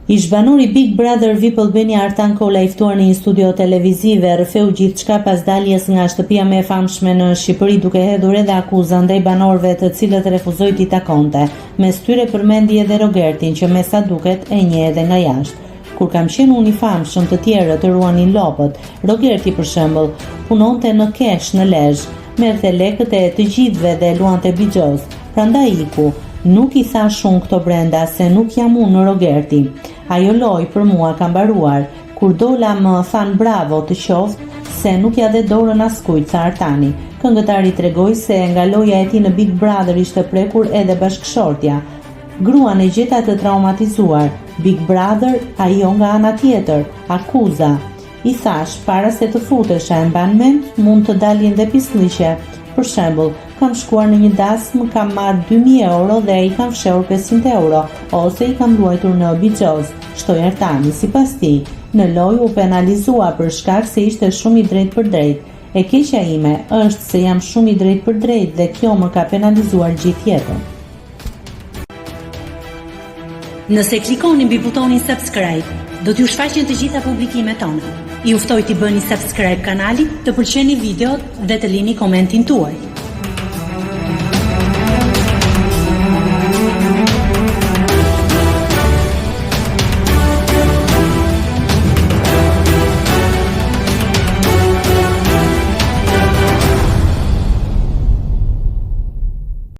Ish-banori i Big Brother Vip Albania Artan Kola i ftuar në një studio televizive rrëfeu gjithçka pas daljes nga shtëpia më e famshme në Shqipëri duke hedhur edhe akuza ndaj banorëve të cilët refuzoi t'i takonte. Mes tyre përmendi edhe Rogertin që me sa duket e njeh edhe nga jashtë. Kur kam qenë unë i famshëm të tjerët ruanin lopët. Rogerti për shembull, punonte në kesh në Lezhë. Merrte lekët e të gjithëve dhe luante bixhoz. Prandaj iku. Nuk i thashë unë këto brenda se nuk jam unë Rogerti. Ajo lojë për mua ka mbaruar. Kur dola më thanë bravo të qoftë se nuk ia dhe dorën askujt, tha Artani. Këngëtari tregoi se nga loja e tij në Big Brother ishte prekur edhe bashkëshortja. Gruan e gjeta të traumatizuar. Big Brother, ajo nga ana tjetër. Akuza. I thashë, para se të futesha, e mban mend, mund të dalin dhe pislliqe. Për shembull, kam shkuar në një dasmë, kam marrë 2000 euro dhe i kam fshehur 500 euro, ose i kam luajtur në bixhoz, shtoi Artani. Sipas tij, në lojë u penalizua për shkak se ishte shumë i drejtpërdrejtë. E keqja ime është se jam shumë i drejtpërdrejtë dhe kjo më ka penalizuar gjithë jetën. Nëse klikoni mbi butonin subscribe, do t'ju shfaqen të gjitha publikimet tona. Ju ftoj t'i bëni subscribe kanalit, të pëlqeni videot dhe të lini komentin tuaj.